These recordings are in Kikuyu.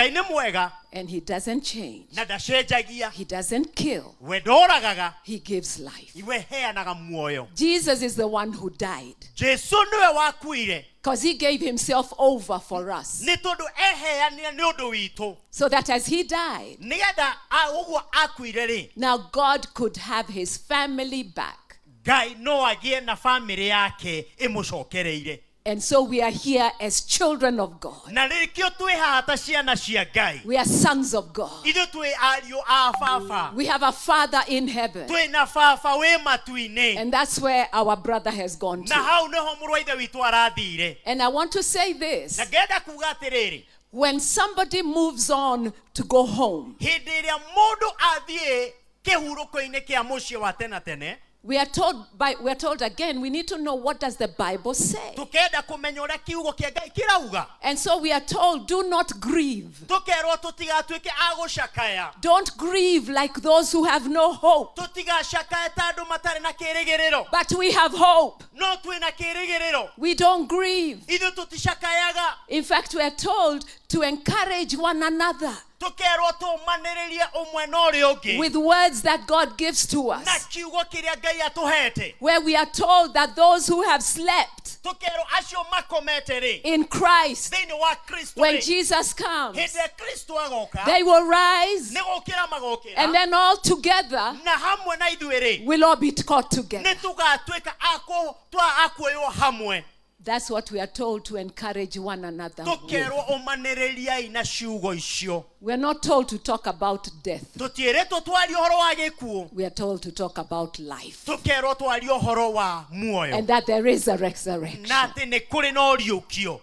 Ngai nĩ mwega and he doesn't change. Na ndacenjagia. He doesn't kill. We ndoragaga. He gives life. We heanaga muoyo. Jesus is the one who died Jesu nĩwe wakuire because he gave himself over for us. Nĩ tondũ eheanire nĩ ũndũ witũ. So that as he died, nĩgetha ũguo akuire rĩ, now God could have his family back. Ngai no agĩe na bamĩrĩ yake ĩmũcokereire. And so we are here as children of God. Na rĩkĩo twĩ haha ta ciana cia Ngai. We are sons of God. Ithuĩ twĩ ariũ a baba. We have a father in heaven. Twĩ na baba wĩ matu-inĩ. And that's where our brother has gone Na to. Hau nĩho mũrũ wa ithe witũ arathire. And I want to say this. Na ngenda kuga atĩrĩrĩ, When somebody moves on to go home, hĩndĩ ĩrĩa mũndũ athiĩ kĩhurũko-inĩ kĩa mũciĩ wa tene tene, we are told again, we need to know what does the Bible say. Tũkenda kũmenya ũrĩa kiugo kĩa Ngai kĩrauga. And so we are told, do not grieve. Tũkerwo tũtigatuĩke a gũcakaya. Don't grieve like those who have no hope. Tũtigacakae ta andũ matarĩ na kĩrĩgĩrĩro. But we have hope. No twĩna kĩrĩgĩrĩro. We don't grieve. Ithuĩ tũticakayaga. In fact, we are told to encourage one another Tũkerwo tũmanĩrĩrie ũmwe na ũrĩa ũngĩ with words that God gives to na us. Kiugo kĩrĩa Ngai atũhete. Where we are told that those who have slept Tũkerwo acio makomete rĩ in Christ, thĩinĩ wa Kristo when rĩ, Jesus comes, hĩndĩ ĩrĩa Kristo agoka they will rise nĩ gũkĩra magokĩra and then all together na hamwe na ithuĩ rĩ we'll all be caught together. Nĩ tũgatuĩka a kuoywo hamwe. That's what we are told to encourage one another with. Tũkerwo ũmanĩrĩriai na ciugo icio. We're not told to talk about death. Tũtiĩrĩtwo twarie ũhoro wa gĩkuũ. We are told to talk about life. Tũkerwo twarie ũhoro wa muoyo. And that there is a resurrection. Na atĩ nĩ kũrĩ na ũriũkio.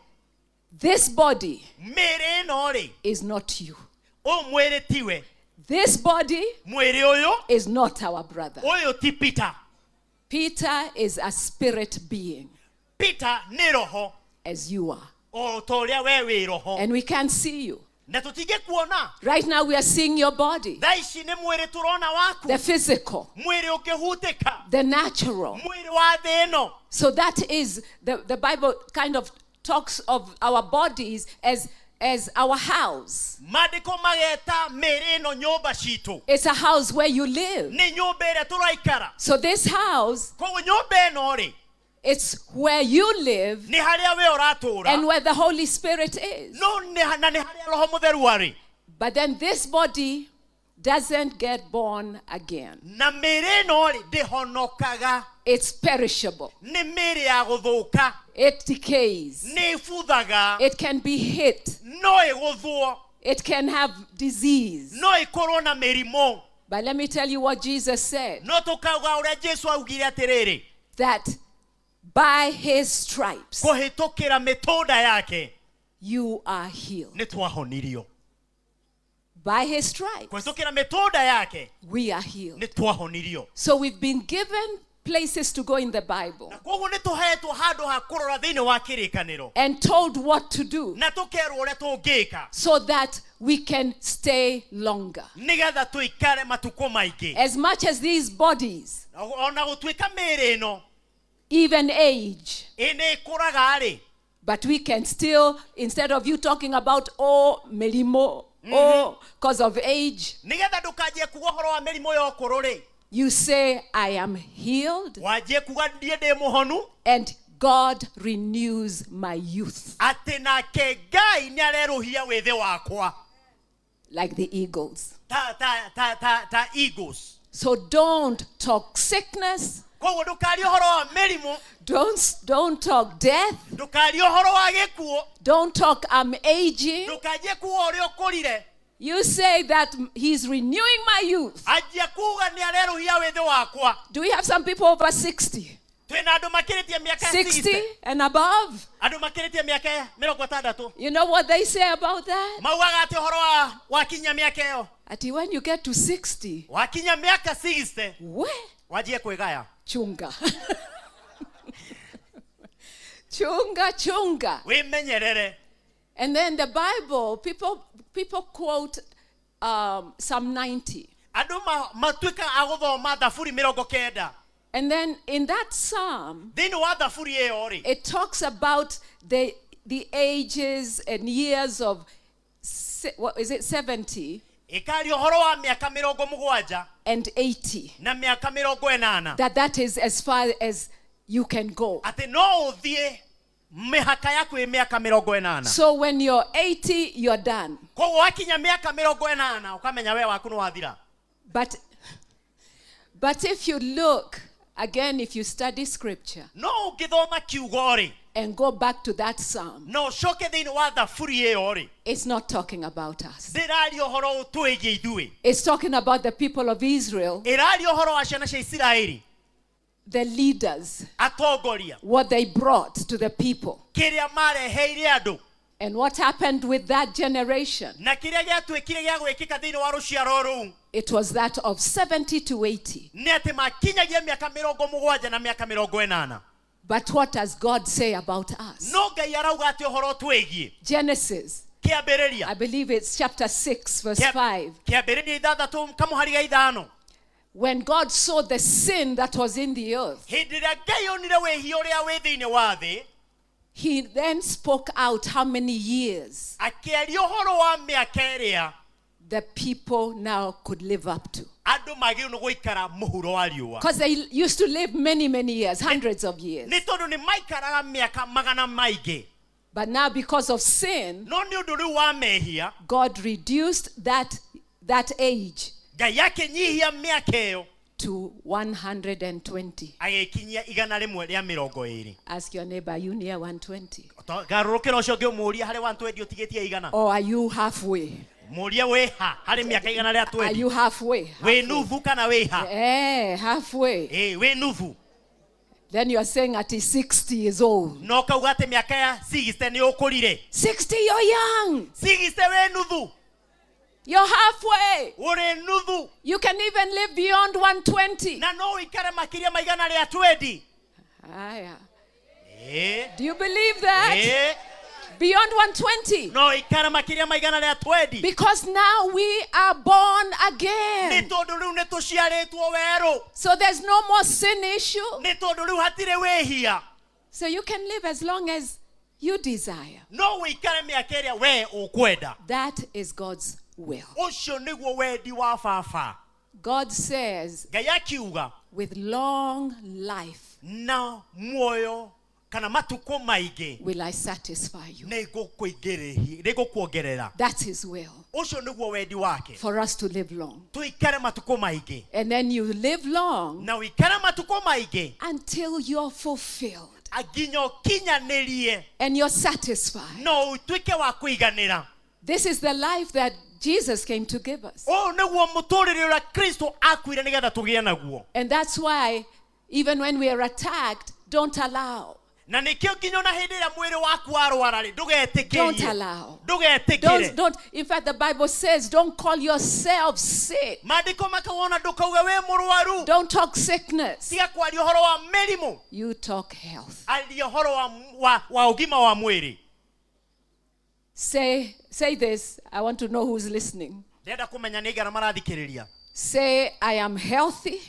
This body Mĩĩrĩ ĩno rĩ is not you. Ũyũ mwĩrĩ tiwe. This body Mwĩrĩ ũyũ is not our brother. Ũyũ ti Peter. Peter is a spirit being, Peter nĩ roho as you are. O ta ũrĩa we wĩ roho. And we can't see you. Na tũtingĩkuona. Right now, we are seeing your body, Thaa ici nĩ mwĩrĩ tũrona waku, the physical, mwĩrĩ ũkĩhutĩka, the natural. Mwĩrĩ wa thĩ ĩno. So that is, the Bible kind of talks of our bodies as our house. Maandĩko mageta mĩĩrĩ ĩno nyũmba citũ. It's a house where you live. Nĩ nyũmba ĩrĩa tũraikara. So this house, Koguo nyũmba ĩno rĩ it's where you live nĩ harĩa we ũratũra and where the Holy Spirit is. No nĩ na nĩ harĩa roho mũtheru arĩ. But then this body doesn't get born again. Na mĩĩrĩ ĩno rĩ ndĩhonokaga. It's perishable. Nĩ mĩĩrĩ ya gũthũka. It decays. Nĩ ĩbuthaga. It can be hit. No ĩgũthwo. It can have disease. No ĩkorwo na mĩrimũ. But let me tell you what Jesus said, No tũkauga ũrĩa Jesu augire atĩrĩrĩ, that by his stripes kũhĩtũkĩra mĩtũnda yake you are healed. Nĩ twahonirio. By his stripes Kũhĩtũkĩra mĩtũnda yake we are healed. Nĩ twahonirio. So we've been given places to go in the Bible Na koguo nĩ tũhetwo handũ ha kũrora thĩinĩ wa kĩrĩkanĩro and told what to do na tũkerwo ũrĩa tũngĩka so that we can stay longer. Nĩgetha tũikare matukũ maingĩ. As much as these bodies ona gũtuĩka mĩĩrĩ ĩno even age, ĩ nĩ ĩkũraga rĩ, but we can still, instead of you talking about, oh, mĩrimũ, oh, because of age, nĩgetha ndũkanjie kuga ũhoro wa mĩrimũ ya ũkũrũ rĩ, you say, "I am healed wanjie kuga ndiĩ ndĩ mũhonu and God renews my youth atĩ nake Ngai nĩ arerũhia wĩthĩ wakwa like the eagles." Ta, ta, ta, ta, ta eagles. So don't talk sickness. Koguo ndũkarie ũhoro wa mĩrimũ. Don't talk death. Ndũkarie ũhoro wa gĩkuũ. Don't talk "I'm aging." Ndũkanjie kuga ũrĩa ũkũrire. You say that he's renewing my youth. Anjia kuga nĩ arerũhia wĩthĩ wakwa. Do we have some people over 60? Twĩna andũ makĩrĩtie mĩaka 60 60. And above? Andũ makĩrĩtie mĩaka mĩrongo ĩtandatũ. You know what they say about that? Maugaga atĩ ũhoro wa wakinya mĩaka ĩyo? Ati when you get to 60, wakinya mĩaka 60 we wanjie kwĩgaya. Chunga. Chunga, chunga. Wĩmenyerere. And then the Bible, people quote Psalm 90. Andũ matuĩka a gũthoma thaburi mĩrongo kenda. And then in that psalm, thĩinĩ wa thaburi ĩyo rĩ, it talks about the ages and years of What is it, 70 Ĩkaria ũhoro wa mĩaka 70 and 80. na mĩaka 80. That is as far as you can go. Atĩ no ũthiĩ mĩhaka yaku ĩ mĩaka 80. So when you're 80, you're done. Koguo wakinya mĩaka 80 ũkamenya we waku nĩ wathira. But if you look, again, if you study scripture No ũngĩthoma kiugo rĩ, and go back to that psalm, na ũcoke thĩinĩ wa thaburi ĩyo rĩ, it's not talking about us. ndĩraria ũhoro ũtwĩgiĩ ithuĩ. It's talking about the people of Israel, Ĩraria ũhoro wa ciana cia Isiraeli, the leaders, atongoria, what they brought to the people. kĩrĩa mareheire andũ And what happened with that generation? na kĩrĩa gĩatuĩkire gĩa gwĩkĩka thĩinĩ wa rũciaro rũu It was that of 70 to 80. nĩ atĩ makinyagia mĩaka 70 na mĩaka 80. But what does God say about us? No Ngai arauga atĩ ũhoro ũtwĩgiĩ. Genesis, Kĩambĩrĩria. I believe it's chapter 6, verse 5. Kĩambĩrĩria 6 kamũhari ga 5. When God saw the sin that was in the earth, Hĩndĩ ĩrĩa Ngai onire wĩhia ũrĩa wĩ thĩinĩ wa thĩ, he then spoke out how many years akĩaria ũhoro wa mĩaka ĩrĩa the people now could live up to. andũ magĩrĩirwo nĩ gũikara mũhuro wa riũa. Because they used to live many, many years, hundreds of years. Nĩ tondũ nĩ maikaraga mĩaka magana maingĩ. But now because of sin, No nĩ ũndũ rĩu wa mehia, God reduced that age Ngai akĩnyihia mĩaka ĩyo to 120. agĩkinyia 120. Ask your neighbor, are you near 120? Garũrũkĩra ũcio ũngĩ ũmũrie harĩ 120 ũtigĩtie igana. Or are you halfway? Mũrie wĩ ha harĩ mĩaka igana rĩa Are 20. you halfway? Wĩ nuthu kana wĩ ha? Eh, halfway. Ĩ, wĩ nuthu. Then you are saying at 60 years old. No kauga atĩ mĩaka ya 60 nĩ ũkũrire. 60, you're young. 60 wĩ nuthu. You're halfway. Ũrĩ nuthu. You can even live beyond 120. Na no ũikare makĩria ma igana rĩa 20. Aya. Ĩ. Do you believe that? Ĩ. Beyond 120. No ũikare makĩria ma igana rĩa 20. Because now we are born Nĩ again. tondũ rĩu nĩ tũciarĩtwo werũ. So there's no more sin issue. Nĩ tondũ rĩu hatirĩ wĩhia. So you can live as long as you desire. No ũikare mĩaka ĩrĩa we ũkwenda. That is God's will. Ũcio nĩguo wendi wa baba. God says, Ngai akiuga with long life na muoyo kana matukũ maingĩ will I satisfy you. nĩngũkuongerera. That's his will. Ũcio nĩguo wendi wake. For us to live long. Tũikare matukũ maingĩ. And then you live long Na ũikare matukũ maingĩ until you're fulfilled nginya ũkinyanĩrie and you're satisfied. no ũtuĩke wa kũiganĩra. This is the life that Jesus came to give us. Ũyũ nĩguo mũtũrĩre ũrĩa Kristo akuire nĩgetha tũgĩe naguo. And that's why, even when we are attacked, don't allow. Na nĩkĩo nginya ona hĩndĩ ĩrĩa mwĩrĩ waku warwara rĩ, Don't ndũgetĩkĩrie. allow. Ndũgetĩkĩre. Don't. In fact, the Bible says, don't call yourself sick. Maandĩko makauga ndũkauge wĩ mũrwaru. Don't talk sickness. Tiga kwaria ũhoro wa mĩrimũ. You talk health. Aria ũhoro wa ũgima wa mwĩrĩ. Say this. I want to know who's listening. Ndĩrenda kũmenya nĩ aigana marathikĩrĩria. Say, I am healthy.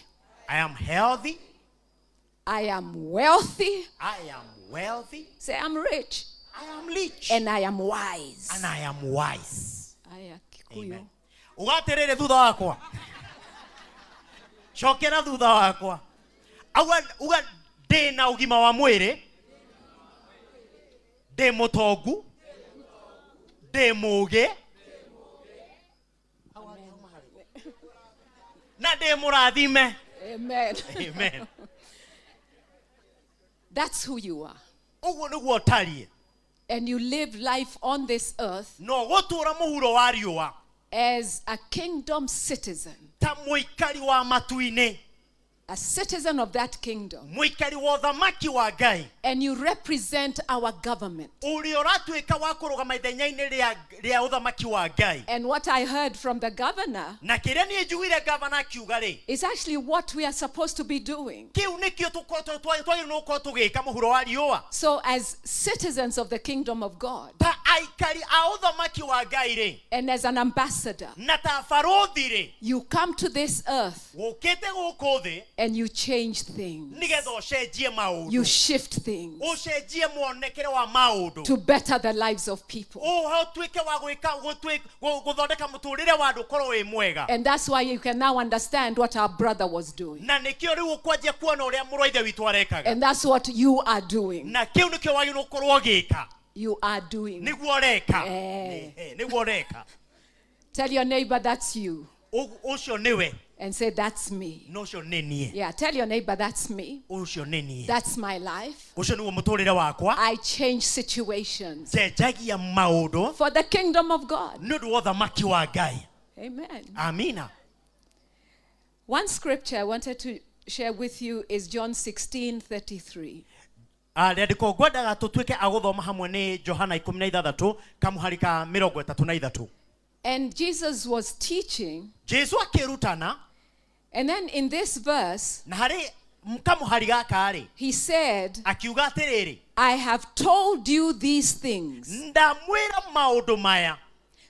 I am healthy. I am wealthy. I am wealthy. Say, I'm rich. I am rich. And I am wise. And I am wise. Aya, Kikuyu. Amen. Ugatĩrĩrĩ thutha wakwa. Cokera thutha wakwa. Uga ndĩ na ũgima wa mwĩrĩ. Ndĩ mũtongu. Ndĩ mũũgĩ. Na ndĩ mũrathime. Amen. Amen. That's who you are. Ũguo nĩguo ũtariĩ. And you live life on this earth No gũtũũra mũhuro wa riũa as a kingdom citizen, ta mũikari wa matu-inĩ, a citizen of that kingdom. mũikari wa ũthamaki wa Ngai, And you represent our government. ũrĩa ũratuĩka wa kũrũgama ithenya-inĩ rĩa ũthamaki wa Ngai. And what I heard from the governor Na kĩrĩa niĩ njiguire gavana akiuga rĩ, is actually what we are supposed to be doing. kĩu nĩkĩo twagĩrĩirwo nĩ gũkorwo tũgĩka mũhuro wa riũa. So, as citizens of the kingdom of God Ta aikari a ũthamaki wa Ngai rĩ, and as an ambassador, na ta barũthi rĩ, you come to this earth wũkĩte gũkũ thĩ And you change things. Nĩgetha ũcenjie You maũndũ, shift things ũcenjie muonekere wa maũndũ to better the lives of people. Ũtuĩke wa gwĩka gũthondeka mũtũrĩre wa andũ ũkorwo wĩ mwega. And that's why you can now understand what our brother was doing. Na nĩkĩo rĩu ũkwanjia kuona ũrĩa mũrũ wa ithe witũ arekaga. And that's what you are doing. Na kĩu nĩkĩo wagĩrĩirwo gũkorwo ũgĩka. You are doing. Nĩguo ũreka. Eh. Nĩguo ũreka. Tell your neighbor that's you Ũcio nĩwe. And say, "That's me." Na ũcio nĩ niĩ. Yeah, tell your neighbor that's me. Ũcio nĩ niĩ. That's my life. Ũcio nĩguo mũtũrĩre wakwa. I change situations Njenjagia maũndũ for the kingdom of God. nĩ ũndũ wa ũthamaki wa Ngai. Amen. Amina. One scripture I wanted to share with you is John 16:33. Ah, rĩandĩko ngwendaga tũtuĩke a gũthoma hamwe nĩ Johana 16 kamũhari ka 33. And Jesus was teaching. Jesu akĩrutana. And then in this verse, Na harĩ kamũhari gaka rĩ, he said, akiuga atĩrĩrĩ, "I have told you these things ndamwĩra maũndũ maya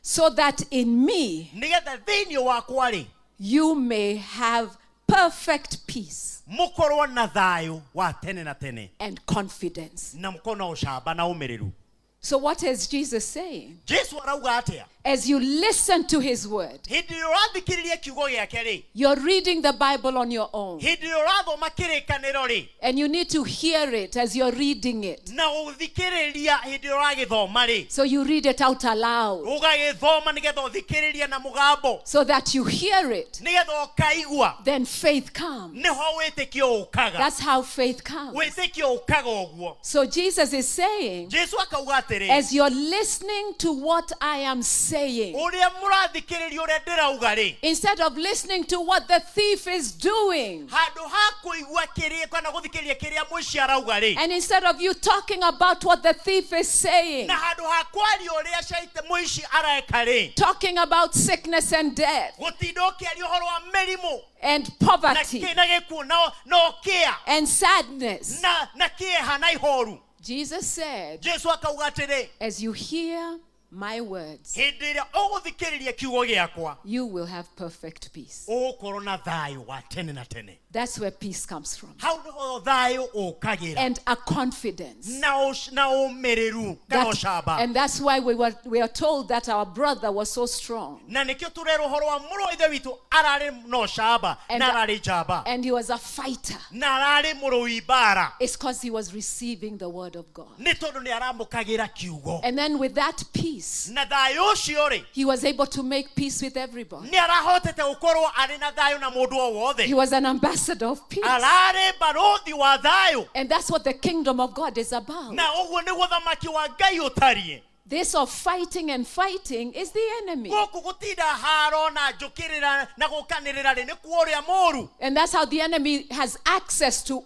so that in me nĩgetha thĩinĩ wakwa rĩ, you may have perfect peace mũkorwo na thayũ wa tene na tene and confidence." na mũkorwo na ũcamba na ũmĩrĩru. So, what is Jesus saying? Jesu arauga atĩa? As you listen to his word, Hĩndĩ ĩrĩa ũrathikĩrĩria kiugo gĩake rĩ, you're reading the Bible on your own, hĩndĩ ĩrĩa ũrathoma kĩrĩkanĩro rĩ, and you need to hear it as you're reading it. Na gũthikĩrĩria hĩndĩ ĩrĩa ũragĩthoma rĩ, So, you read it out aloud ũgagĩthoma nĩgetha ũthikĩrĩrie na mũgambo so that you hear it. nĩgetha ũkaigua. Then faith comes. Nĩho wĩtĩkio ũkaga. That's how faith comes. Wĩtĩkio ũkaga ũguo. So, Jesus is saying, Jesu akauga atĩrĩ, as you're listening to what I am saying, ũrĩa mũrathikĩrĩria ũrĩa ndĩrauga rĩ, instead of listening to what the thief is doing, handũ ha kũigua kĩrĩa kana gũthikĩrĩria kĩrĩa mũici arauga rĩ, and instead of you talking about what the thief is saying, na handũ ha kwaria ũrĩa caite mũici areka rĩ, talking about sickness and death gũtinda ũkĩaria ũhoro wa mĩrimũ and na poverty na gĩkuũ na ũkĩa and sadness, na kĩeha na ihoru, Jesus said, Jesu akauga atĩrĩ, as you hear my words, hĩndĩ ĩrĩa ũgũthikĩrĩria kiugo gĩakwa, you will have perfect peace. Ũgũkorwo na thayũ wa tene na tene. That's where peace comes from. Hau nĩho thayũ ũkagĩra. And a confidence. Na ũmĩrĩru kana ũcamba. And that's why we are told that our brother was so strong. Na nĩkĩo tũrerwo ũhoro wa mũrũ wa ithe witũ ararĩ na ũcamba na ararĩ njamba And he was a fighter. Na ararĩ mũrũi mbara. It's because he was receiving the word of God. Nĩ tondũ nĩ aramũkagĩra kiugo. And then with that peace, Na thayũ ũcio rĩ, he was able to make peace with everybody. Nĩ arahotete gũkorwo arĩ na thayũ na mũndũ o wothe. He was an ambassador of peace. Ararĩ barũthi wa thayũ. And that's what the kingdom of God is about. Na ũguo nĩguo thamaki wa Ngai ũtariĩ. This of fighting and fighting is the enemy. Gũkũ gũtinda haro na njũkĩrĩra na gũkanĩrĩra rĩ nĩkuo ũrĩa mũũru. And that's how the enemy has access to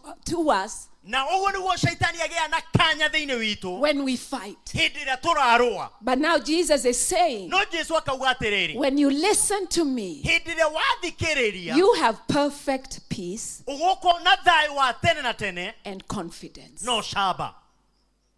us Na ũguo nĩguo caitani agĩa na kanya thĩinĩ witũ when we fight. Hĩndĩ ĩrĩa tũrarũa. But now Jesus is saying, No Jesu akauga atĩrĩrĩ, when you listen to me, hĩndĩ ĩrĩa wathikĩrĩria, you have perfect peace ũgũkorwo na thayũ wa tene na tene and confidence. na ũcamba.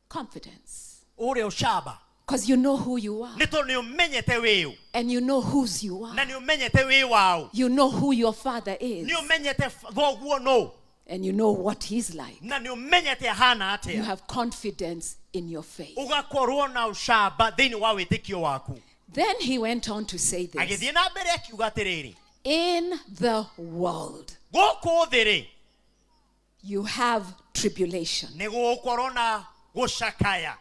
Confidence. Ũrĩa ũcamba. Because you know who you are Nĩ tondũ nĩ ũmenyete wĩũ and you know whose you na are. nĩ ũmenyete wĩ waũ. You know who your father is Nĩ ũmenyete thoguo nũ and you know what he's like. Na nĩ ũmenyete ahana You atĩa. have confidence in your faith. Ũgakorwo na ũcamba thĩinĩ wa wĩtĩkio waku. Then he went on to say this: Agĩthiĩ na mbere akiuga atĩrĩrĩ, In the world, gũkũ thĩ rĩ, you have tribulation, nĩ gũgũkorwo na gũcakaya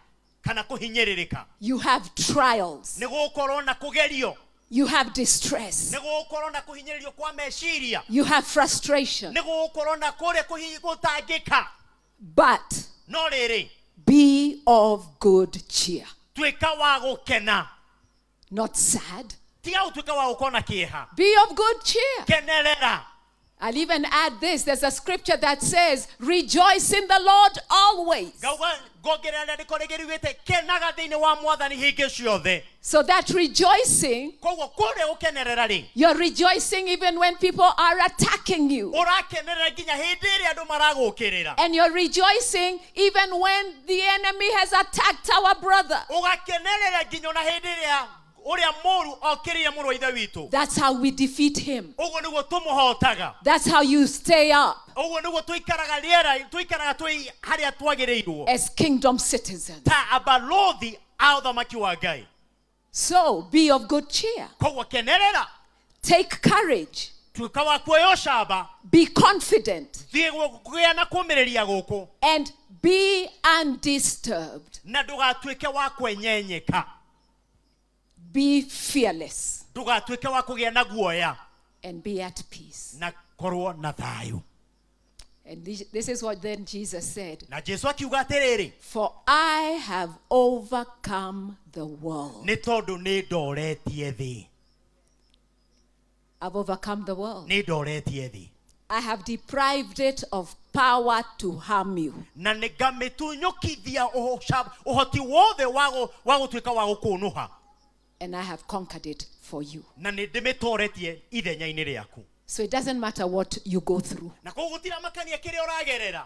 kana kũhinyĩrĩrĩka, you have trials, nĩ gũgũkorwo na kũgerio, you have distress, nĩ gũgũkorwo na kũhinyĩrĩrio kwa meciria, you have frustration. Nĩ gũgũkorwo na kũrĩa gũtangĩka. But No rĩrĩ, be of good cheer, tuĩka wa gũkena. Not sad. Tiga gũtuĩka wa gũkorwo na kĩeha. Be of good cheer. Kenerera. I'll even add this. There's a scripture that says, "Rejoice in the Lord always." Ngauga ngongerera rĩandĩko rĩngĩ riugĩte kenaga thĩinĩ wa mwathani hingo ciothe. So that rejoicing, Koguo kũrĩa gũkenerera rĩ, you're rejoicing even when people are attacking you. Ũrakenerera nginya hĩndĩ ĩrĩa andũ maragũkĩrĩra. And you're rejoicing even when the enemy has attacked our brother. Ũgakenerera nginya ona hĩndĩ ĩrĩa Ũrĩa mũru okĩrĩire mũrũ wa ithe witũ. That's how we defeat him. Ũguo nĩguo tũmũhotaga. That's how you stay up Ũguo nĩguo tũikaraga rĩera tũikaraga twĩ harĩa twagĩrĩirwo as kingdom citizens. ta abalothi a ũthamaki wa Ngai. So be of good cheer. Koguo kenerera. Take courage. Tuĩka wa kuoya ũcamba. Be confident. Thiĩ kũgĩa na kũmĩrĩria gũkũ. And be undisturbed. Na ndũgatuĩke wa kwenyenyeka. Be fearless. Ndũgatuĩke wa kũgĩa na guoya. And be at peace. Na korwo na thayũ. And this is what then Jesus said. Na Jesu akiuga atĩrĩrĩ, For I have overcome the world. nĩ tondũ nĩ ndoretie thĩ. I've overcome the world. Nĩ ndoretie thĩ. I have deprived it of power to harm you. Na nĩ ngamĩtunyũkithia ũhoti wothe wa gũtuĩka wa gũkũnũha. And I have conquered it for you. Na nĩ ndĩmĩtoretie ithenya-inĩ rĩaku. So it doesn't matter what you go through. Na koguo gũtiramakania kĩrĩa ũragerera.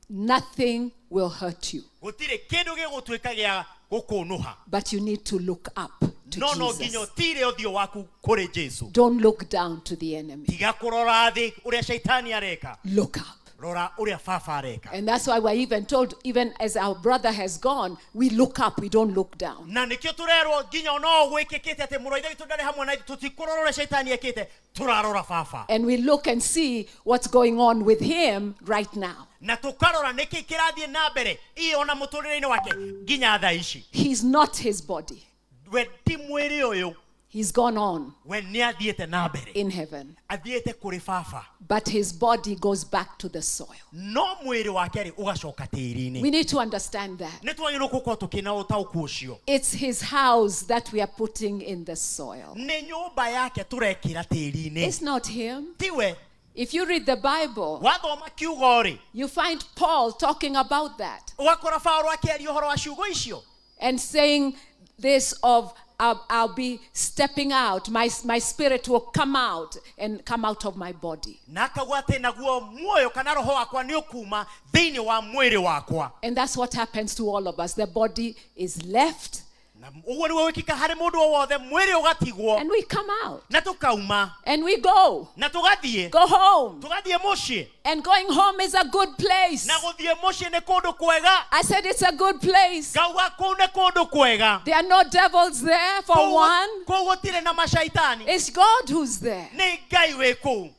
Nothing will hurt you. Gũtirĩ kĩndũ gĩgũtuĩka gĩa gũkũnũha. But you need to look up to No no nginya Jesus. ũtire ũthiũ waku kũrĩ Jesu. Don't look down to the enemy. Tiga kũrora thĩ ũrĩa caitani areka. Look up. Rora ũrĩa baba areka. And that's why we're even told, even as our brother has gone, we look up, we don't look down. Na nĩkĩo tũrerwo nginya ona ũũ gwĩkĩkĩte atĩ mũrũ wa ithe witũ ndarĩ hamwe na ithuĩ, tũtikũrora ũrĩa caitani ekĩte, tũrarora baba. And we look and see what's going on with him right now. Na tũkarora nĩkĩ kĩrathiĩ na mbere ĩ ona mũtũrĩre-inĩ wake nginya thaa ici. He's not his body. We ti mwĩrĩ ũyũ. He's gone on We nĩ athiĩte na mbere. in heaven. Athiĩte kũrĩ baba. But his body goes back to the soil. No mwĩrĩ wake rĩ ũgacoka tĩri-inĩ. We need to understand that. Nĩ twagĩrĩirwo gũkorwo tũkĩna ũtaũku ũcio. It's his house that we are putting in the soil. Nĩ nyũmba yake tũrekĩra tĩri-inĩ. It's not him. Tiwe. If you read the Bible, Wathoma kiugo rĩ, you find Paul talking about that ũgakora Paũlũ akĩaria ũhoro wa ciugo icio. and saying this of, I'll be stepping out, my spirit will come out and come out of my body. Na akauga atĩ naguo muoyo kana roho wakwa nĩ ũkuma thĩinĩ wa mwĩrĩ wakwa. And that's what happens to all of us. The body is left Na ũguo nĩguo gwĩkĩka harĩ mũndũ o wothe, mwĩrĩ ũgatigwo. and we come out Na tũkauma. and we go. Na tũgathiĩ. Go home. Tũgathiĩ mũciĩ. And going home is a good place. Na gũthiĩ mũciĩ nĩ kũndũ kwega. I said it's a good place. Ngauga kũu nĩ kũndũ kwega. There are no devils there for one. Kũu gũtirĩ na macaitani. It's God who's there. Nĩ Ngai wĩ kũu.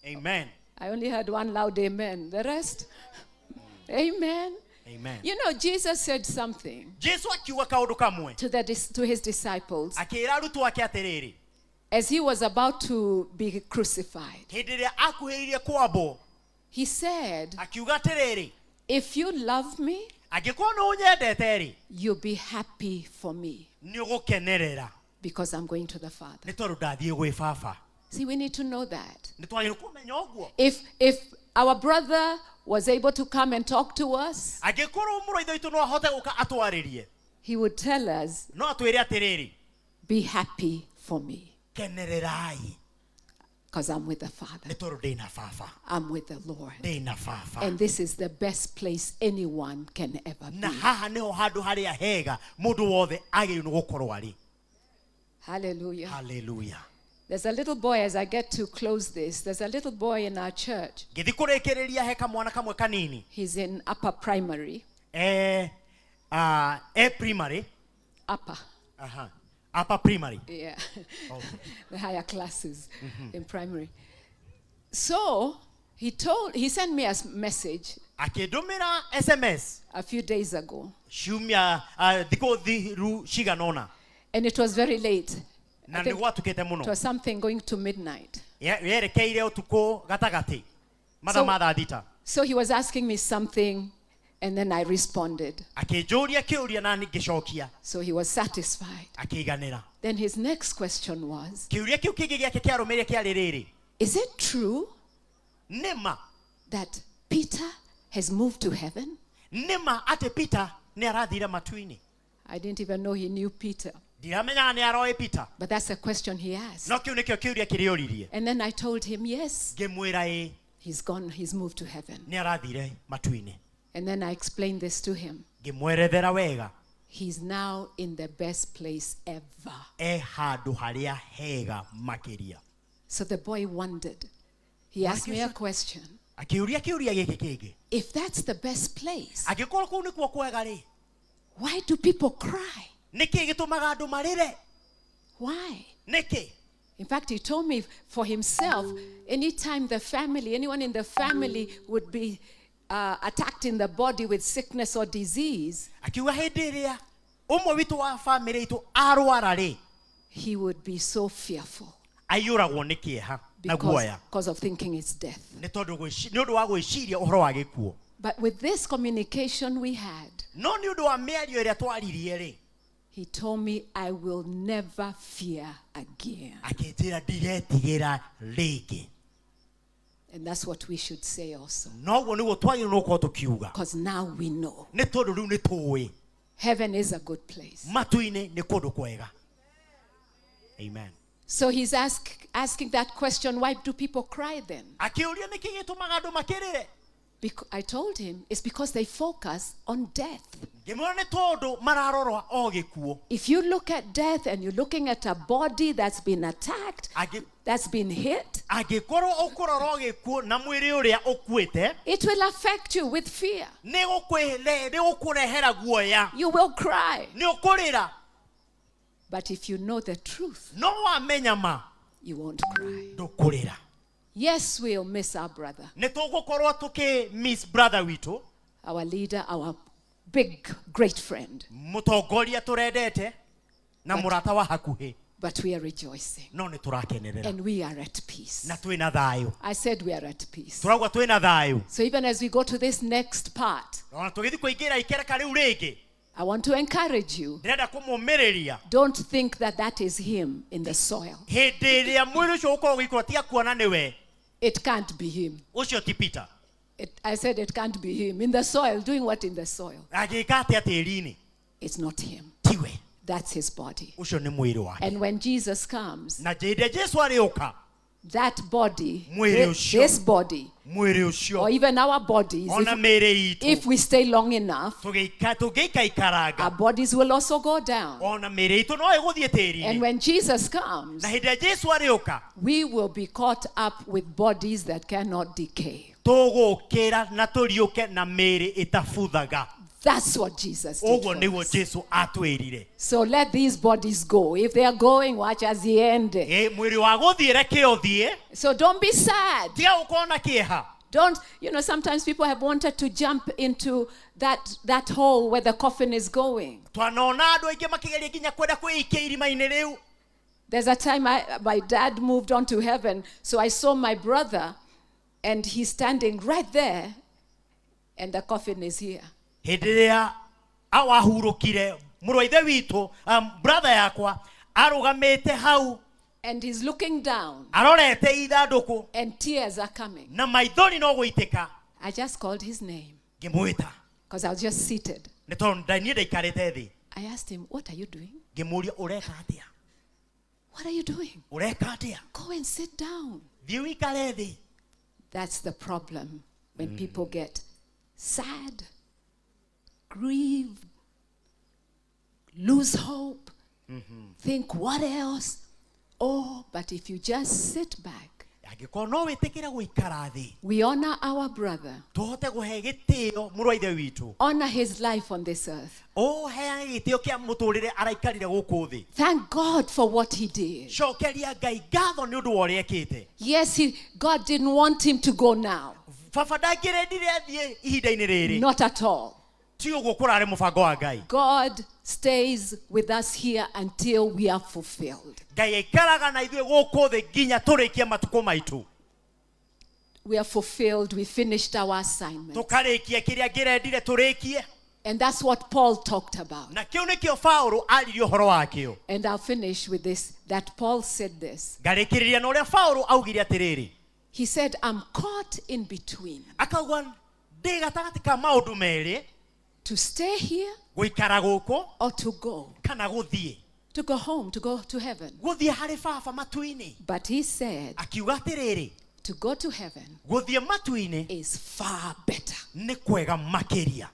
Amen. I only heard one loud amen. The rest, amen. Amen. You know, Jesus said something Jesu akiuga kaũndũ kamwe. to his disciples Akĩra arutwo ake atĩrĩrĩ. as he was about to be crucified. Hĩndĩ ĩrĩa akuhĩrĩirie kwambwo, He said, akiuga atĩrĩrĩ, if you love me, angĩkorwo nĩ ũnyendete rĩ, you'll be happy for me nĩ ũgũkenerera. because I'm going to the Father. Nĩ tondũ ndathiĩ gwĩ baba. See, we need to know that. Nĩ twagĩrĩirwo kũmenya ũguo. If our brother was able to come and talk to us, Angĩkorwo mũrũ wa ithe witũ no ahote gũka atwarĩrie, he would tell us, no atwĩre atĩrĩrĩ, be happy for me kenererai because I'm with the Father. nĩ tondũ ndĩ na baba. I'm with the Lord. Ndĩ na baba. And this is the best place anyone can ever Na be. haha nĩho handũ harĩa hega mũndũ wothe agĩrĩirwo nĩ gũkorwo arĩ. Hallelujah. Hallelujah. There's a little boy, as I get to close this, there's a little boy in our church. Ngĩthiĩ kũrĩkĩrĩria he kamwana kamwe kanini. He's in upper primary. Primary. Upper. Aha. Upper primary. Yeah. Okay. The higher classes in primary. So he sent me a message Akĩndũmĩra SMS a few days ago. ciumia thikũ thiru cigana ũna. And it was very late. Na I think nĩ gwatukĩte mũno. it was something going to midnight. Yerekeire ũtukũ gatagatĩ. Mathaa ma thaa thita. So he was asking me something, and then I responded. Akĩnjũria kĩũria na ngĩcokia. So he was satisfied. Akĩiganĩra. Then his next question was, Kĩũria kĩu kĩngĩ gĩake kĩarũmĩrĩire kĩarĩ rĩrĩ. is it true Nĩ ma. that Peter has moved to heaven? Nĩ ma atĩ Peter nĩ arathire matu-inĩ. I didn't even know he knew Peter. Ndiramenyaga nĩ aroĩ Peter. But that's a question he asked. No kĩu nĩkĩo kĩũria kĩrĩa oririe. And then I told him, yes, Ngĩmwĩra ĩ, he's gone, he's moved to heaven. nĩ arathire matu-inĩ. And then I explained this to him. Ngĩmwerethera wega. He's now in the best place ever. E handũ harĩa hega makĩria. So the boy wondered. He asked me a question. Akĩũria kĩũria gĩkĩ kĩngĩ. If that's the best place, Angĩkorwo kũu nĩkuo kwega rĩ, why do people cry? nĩkĩ gĩtũmaga andũ marĩre? Why? Nĩkĩ? In fact, he told me for himself, anytime the family, anyone in the family would be attacked in the body with sickness or disease, Akiuga hĩndĩ ĩrĩa ũmwe witũ wa bamĩrĩ itũ arwara rĩ, he would be so fearful aiyũragwo nĩ kĩeha na because, guoya because of thinking it's death. nĩ tondũ nĩ ũndũ wa gwĩciria ũhoro wa gĩkuũ. But with this communication we had, No nĩ ũndũ wa mĩario ĩrĩa twaririe rĩ, he told me, "I will never fear again." Akĩnjĩra ndiretigĩra rĩngĩ. And that's what we should say also. Noguo nĩguo twagĩrĩirwo nĩ gũkorwo tũkiuga. Because now we know Nĩ tondũ rĩu nĩ tũĩ heaven is a good place. matu-inĩ nĩ kũndũ kwega. Amen. So he's asking that question, why do people cry then? Akĩũria nĩkĩ gĩtũmaga andũ makĩrĩre. I told him it's because they focus on death. Ngĩmwĩra nĩ tondũ mararora o gĩkuũ. If you look at death and you're looking at a body that's been attacked, that's been hit, Angĩkorwo ũkũrora o gĩkuũ na mwĩrĩ ũrĩa ũkuĩte, it will affect you with fear. Nĩ gũkũrehera guoya. You will cry. Nĩ ũkũrĩra. But if you know the truth, No wamenya ma, you won't cry. ndũkũrĩra. Yes, we'll miss our brother, Nĩ tũgũkorwo tũkĩ miss brother witũ, our leader, our big, great friend. Mũtongoria tũrendete na mũrata wa hakuhĩ. But we are rejoicing. No nĩ tũrakenerera. And we are at peace. Na twĩna thayũ. I said we are at peace. Tũrauga twĩna thayũ. So even as we go to this next part, Ona tũgĩthiĩ kũingĩra ikereka rĩu rĩngĩ, I want to encourage you. ndĩrenda kũmũmĩrĩria. Don't think that that is him in the soil. Hĩndĩ ĩrĩa mwĩrĩ ũcio ũkorwo ũgĩikũra, tiga kuona nĩwe. It can't be him. Ũcio ti Peter. I said it can't be him. In the soil, doing what in the soil? Agĩka atĩa tĩri-inĩ? It's not him. Tiwe. That's his body. Ũcio nĩ mwĩrĩ wake. And when Jesus comes, Na hĩndĩ ĩrĩa Jesu arĩũka, that body, Mwĩrĩ ũcio. this body, mwĩrĩ ũcio, or even our bodies, ona mĩĩrĩ itũ, if we stay long enough, tũngĩikaikaranga, our bodies will also go down. Ona mĩĩrĩ itũ no ĩgũthiĩ tĩri-inĩ. And when Jesus comes, Na hĩndĩ ĩrĩa Jesu arĩũka, we will be caught up with bodies that cannot decay. Tũgũkĩra na tũriũke na mĩĩrĩ ĩtabuthaga. That's what Jesus did Ũguo for nĩguo us. Jesu atwĩrire. So let these bodies go. If they are going, watch as the end. Ĩ, mwĩrĩ wa gũthiĩ reke ũthiĩ. So don't be sad. Tiga gũkorwo na kĩeha. Don't, sometimes people have wanted to jump into that hole where the coffin is going. Twanona andũ aingĩ makĩgeria nginya kwenda kwĩikia irima-inĩ rĩu. There's a time my dad moved on to heaven, so I saw my brother, and he's standing right there, and the coffin is here. Hĩndĩ ĩrĩa awahurũkire mũrũ wa ithe witũ, brother yakwa arũgamĩte hau. And he's looking down, Arorete ithandũkũ. and tears are coming. Na maithori no gũitĩka. I just called his name Ngĩmwĩta. because I was just seated. Nĩ tondũ niĩ ndaikarĩte thĩ. I asked him, "What are you doing? Ngĩmũũria ũreka atĩa? What are you doing? Ũreka atĩa? Go and sit down." Thiĩ ũikare thĩ. That's the problem when people get sad, grieve, lose hope, think, what else? Oh, but if you just sit back, Angĩkorwo no wĩtĩkĩre gũikara thĩ, we honor our brother, tũhote kũhe gĩtĩo mũrũ wa ithe witũ, honor his life on this earth. ũheane gĩtĩo kĩa mũtũrĩre araikarire gũkũ thĩ. Thank God for what he did. Cokeria Ngai ngatho nĩ ũndũ wa ũrĩa ekĩte. Yes, God didn't want him to go now. Baba ndangĩrendire athiĩ ihinda-inĩ rĩrĩ. Not at all. Ti ũguo kũrarĩ mũbango wa Ngai. God stays with us here until we are fulfilled. Ngai aikaraga na ithuĩ gũkũ thĩ nginya tũrĩkie matukũ maitũ. We are fulfilled. We finished our assignment. Tũkarĩkia kĩrĩa ngĩrendire tũrĩkie. And that's what Paul talked about. Na kĩu nĩkĩo Paũlũ aririe ũhoro wakĩo. And I'll finish with this, that Paul said this. Ngarĩkĩrĩria na ũrĩa Paũlũ augire atĩrĩrĩ. He said, "I'm caught in between." Akauga ndĩ gatagatĩ ka maũndũ merĩ. To stay here Gũikara gũkũ or to go. kana gũthiĩ. To go home, to go to heaven. Gũthiĩ harĩ baba matu-inĩ. But he said, Akiuga atĩrĩrĩ, to go to heaven gũthiĩ matu-inĩ is far better. nĩ kwega makĩria.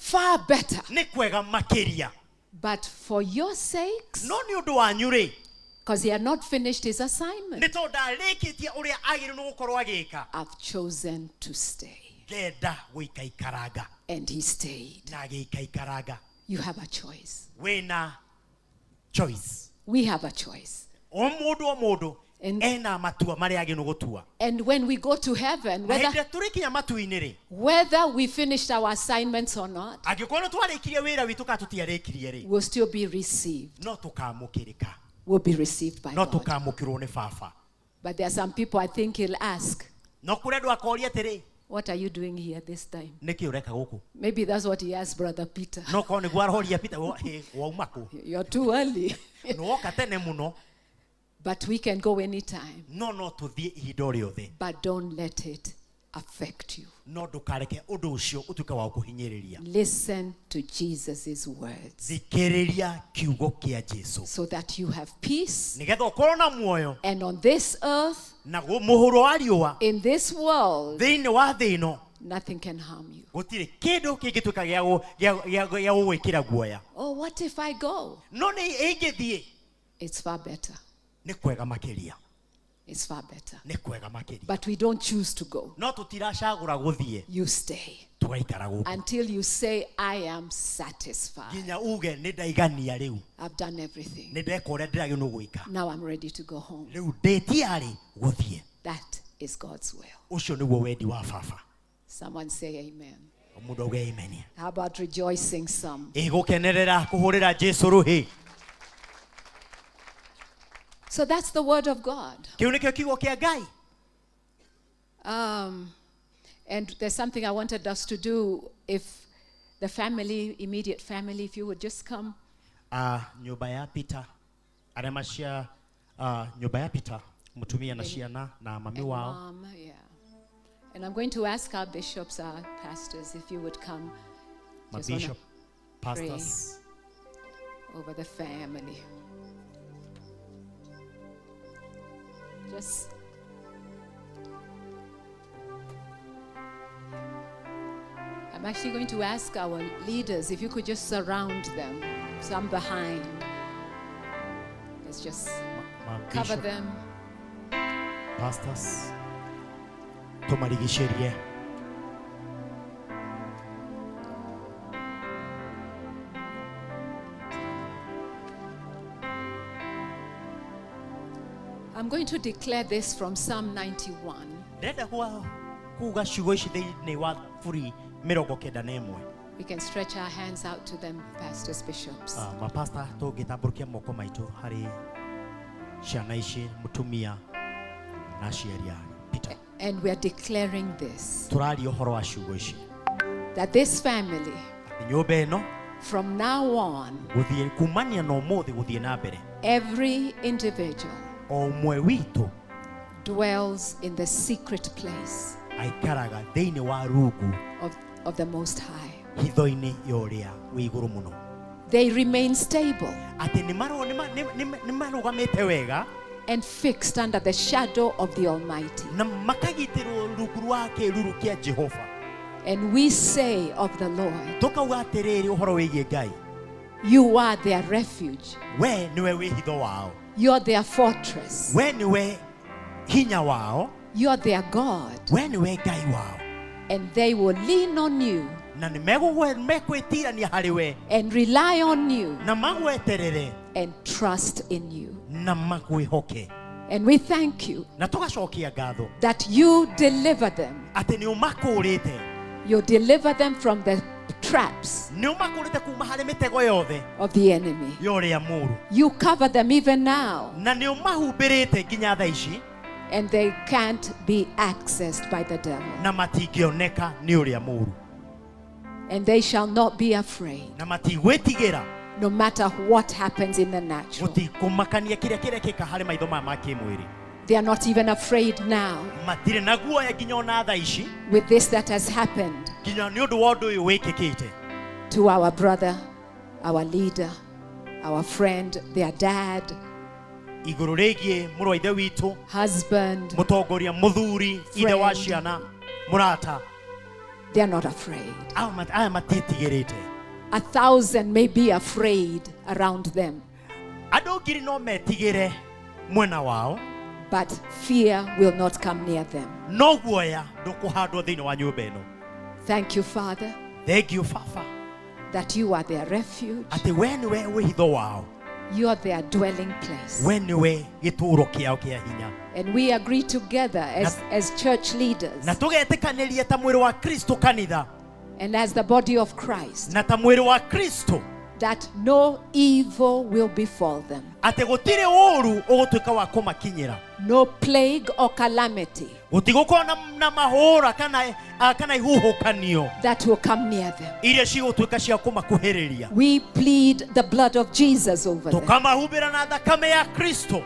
Far better. Nĩ kwega makĩria. But for your sakes, No nĩ ũndũ wanyu rĩ, because he had not finished his assignment, nĩ tondũ ndarĩkĩtie ũrĩa agĩrĩirwo nĩ gũkorwo agĩka, I've chosen to stay. ngenda gũikaikaranga. And he stayed. Na agĩikaikaranga. You have a choice. Wĩna choice. We have a choice. O mũndũ o mũndũ ena matua marĩa agĩrĩirwo gũtua. And when we go to heaven, Na hĩndĩ whether, ĩrĩa tũrĩkinya matu-inĩ rĩ, whether we finished our assignments or not, angĩkorwo nĩ twarĩkirie wĩra witũ kana tũtiarĩkirie rĩ, we'll still be received. no tũkamũkĩrĩka. We'll be received by No God. tũkamũkĩrwo nĩ baba. But there are some people I think he'll ask, No kũrĩ andũ akoria atĩrĩ, what are you doing here this time? nĩkĩ ũreka gũkũ? Maybe that's what he asked Brother Peter. No korwo nĩguo aroria Peter, wauma kũ? You're too early. Nĩwoka tene mũno. But we can go anytime. No no tũthiĩ ihinda o rĩothe. But don't let it affect you. No ndũkareke ũndũ ũcio ũtuĩke wa gũkũhinyĩrĩria. Listen to Jesus' words Thikĩrĩria kiugo kĩa Jesũ so that you have peace. nĩgetha ũkorwo na muoyo. And on this earth, Na mũhuro wa riũa, in this world, thĩinĩ wa thĩ ĩno, nothing can harm you. gũtirĩ kĩndũ kĩngĩtuĩka gĩa gũgwĩkĩra guoya. Oh, what if I go? No nĩ ingĩthiĩ, It's far better. nĩ kwega makĩria. It's far better. Nĩ kwega makĩria. But we don't choose to go. No tũtiracagũra gũthiĩ, You stay tũgaikara gũkũ until you say, I am satisfied. nginya uge nĩ ndaigania rĩu, I've done everything. nĩ ndeka ũrĩa ndĩragĩrĩirwo nĩ gwĩka, Now I'm ready to go home. rĩu ndĩtiarĩ gũthiĩ. That is God's will. Ũcio nĩguo wendi wa baba. Someone say amen. Mũndũ auge amen. How about rejoicing some? Ĩ gũkenerera kũhũrĩra Jesũ rũhĩ. So that's the word of God. Kĩu nĩkĩo kiugo kĩa Ngai. And there's something I wanted us to do. If the family, immediate family, if you would just come. Nyũmba ya Peter, arĩa macia, nyũmba ya Peter, mũtumia na ciana na mami And wao. mom, yeah. And I'm going to ask our bishops, our pastors, if you would come. Ma Just wanna bishop, pastors. pray over the family. Just I'm actually going to ask our leaders if you could just surround them, some behind. Let's just Ma cover bishop, them. Pastors, tũmarigicĩrie. I'm going to declare this from Psalm 91. Ndĩrenda kuga ciugo ici thĩinĩ wa buri 91. We can stretch our hands out to them, pastors, bishops. Mapasta, tũngĩtambũrũkia moko maitũ harĩ ciana ici, mũtumia na aciari a Peter. And we are declaring this, Tũraria ũhoro wa ciugo ici, that this family, atĩ nyũmba ĩno, from now on, gũthiĩ kumania na ũmũthĩ gũthiĩ na mbere, every individual o ũmwe witũ dwells in the secret place aikaraga thĩinĩ wa rungu of the Most High. hitho-inĩ ya ũrĩa wĩ igũrũ mũno. They remain stable Atĩ nĩ marũgamĩte wega and fixed under the shadow of the Almighty. na makagitĩrwo rungu rwa kĩruru kĩa Jehova. And we say of the Lord, Tũkauga atĩrĩrĩ ũhoro wĩgiĩ Ngai, you are their refuge. we nĩwe wĩhitho wao, You are their fortress. we nĩwe hinya wao, You are their God. we nĩwe Ngai wao, And they will lean on you na nĩ mekwĩtirania harĩ we and rely on you na magweterere and trust in you. na makwĩhoke. And we thank you Na tũgacokia ngatho that you deliver them. atĩ nĩ ũmakũrĩte. You deliver them from the traps Nĩ ũmakũrĩte kuma harĩ mĩtego yothe of the enemy. ya ũrĩa mũũru, You cover them even now, na nĩ ũmahumbĩrĩte nginya thaa ici, and they can't be accessed by the devil. na matingĩoneka nĩ ũrĩa mũũru, And they shall not be afraid, na matigwĩtigĩra, no matter what happens in the natural. gũtikũmakania kĩrĩa kĩrekĩka harĩ maitho maya ma kĩmwĩrĩ. They are not even afraid now Matirĩ na guoya nginya ona thaa ici, with this that has happened nginya nĩ ũndũ wa ũndũ ũyũ wĩkĩkĩte to our brother, our leader, our friend, their dad, igũrũ rĩgiĩ mũrũ wa ithe witũ, husband. mũtongoria, mũthuri, ithe wa Friend. ciana, mũrata. They are not afraid. Aya matiĩtigĩrĩte. 1,000 may be afraid around them, Andũ 1,000 no metigĩre mwena wao, but fear will not come near them. No guoya ndũkũhandwo thĩinĩ wa nyũmba ĩno. Thank you, Father, Thank you, Baba, that you are their refuge. atĩ we nĩwe wĩhitho wao. You are their dwelling place. We nĩwe gĩtũũro kĩao kĩa hinya. And we agree together as church leaders Na tũgetĩkanĩria ta mwĩrĩ wa Kristo kanitha, and as the body of Christ na ta mwĩrĩ wa Kristo, that no evil will befall them, atĩ gũtirĩ ũũru ũgũtuĩka wa kũmakinyĩra. no plague or calamity Gũtigũkorwo na mahũra kana ihuhũkanio that will come near them. iria cigũtuĩka cia kũmakuhĩrĩria. We plead the blood of Jesus over them. Tũkamahumbĩra na thakame ya Kristo,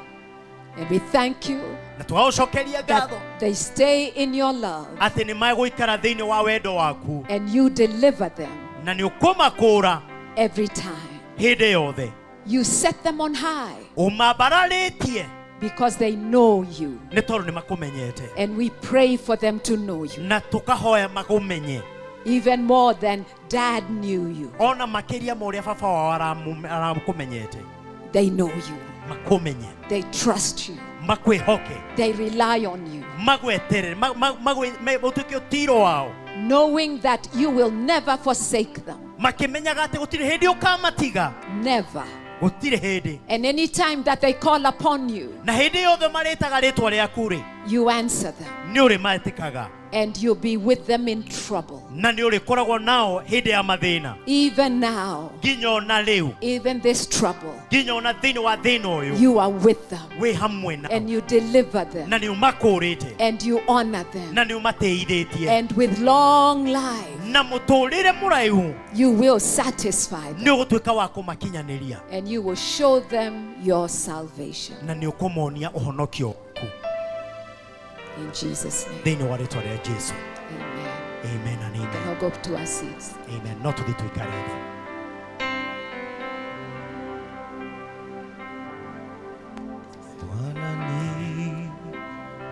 And we thank you na tũgagũcokeria that ngatho they stay in your love atĩ nĩ megũikara thĩinĩ wa wendo waku, and you deliver them na nĩ ũkũmakũũra every time. hĩndĩ yothe. You set them on high Ũmambararĩtie because they know you. nĩ tondũ nĩ makũmenyete, And we pray for them to know you na tũkahoya makũmenye even more than Dad knew you. ona makĩria ma ũrĩa baba wao arakũmenyete. They know you. Makũmenye. They trust you. Makwĩhoke. They rely on you, Magweterere, ũtuĩke ũtiro wao, knowing that you will never forsake them. Makĩmenyaga atĩ gũtirĩ hĩndĩ ũkamatiga. Never. Gũtirĩ hĩndĩ. And any time that they call upon you, Na hĩndĩ yothe marĩtaga rĩtwa rĩaku rĩ, you answer them nĩ ũrĩmetĩkaga, and you'll be with them in trouble. Na nĩ ũrĩkoragwo nao hĩndĩ ya mathĩna. Even now, Nginya ona rĩu, even this trouble, nginya ona thĩinĩ wa thĩna ũyũ, you are with them wĩ hamwe nao, and you deliver them na nĩ ũmakũũrĩte, and you honor them. Na nĩ ũmatĩithĩtie, And with long life, na mũtũũrĩre mũraihu you will satisfy them nĩ ũgũtuĩka wa kũmakinyanĩria, and you will show them your salvation. Na nĩ ũkũmonia ũhonokio waku. In Jesus' name. Thĩinĩ wa rĩtwa rĩa Jesu. Amen. Amen and We amen. can all go to our seats. Amen. No tũthiĩ tũikare thĩ. Bwana ni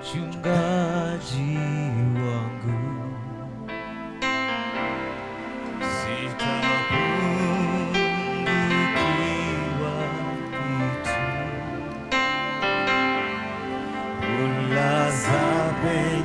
mchungaji wangu, sitapungukiwa kitu. Hunilaza penye